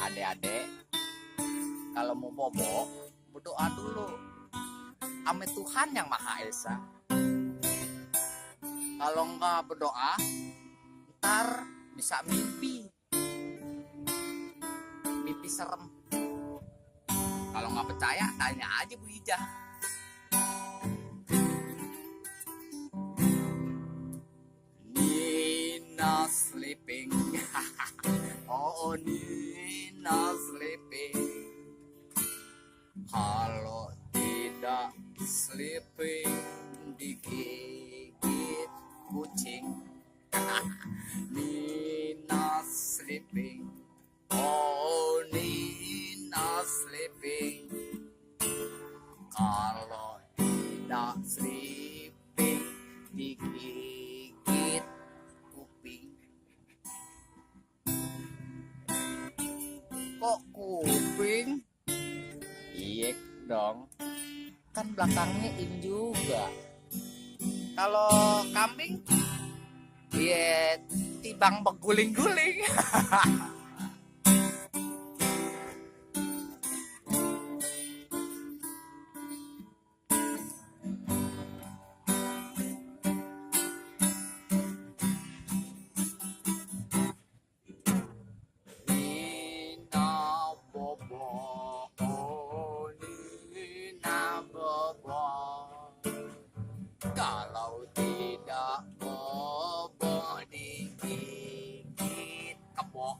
Adik-adik, kalau mau bobo, berdoa dulu sama Tuhan yang Maha Esa. Kalau nggak berdoa, ntar bisa mimpi serem. Kalau nggak percaya, tanya aja Bu Ijah. Nina sleeping. Oh, Nina sleeping. Kalau tidak sleeping, digigit kucing. Nina sleeping. Oh, Nina sleeping. Kalau tidak sleeping, digigit kuping. Kok kuping? Iya dong, kan belakangnya in juga. Kalau kambing, iya tibang beguling-guling. Kalau tidak bobo digigit kebo.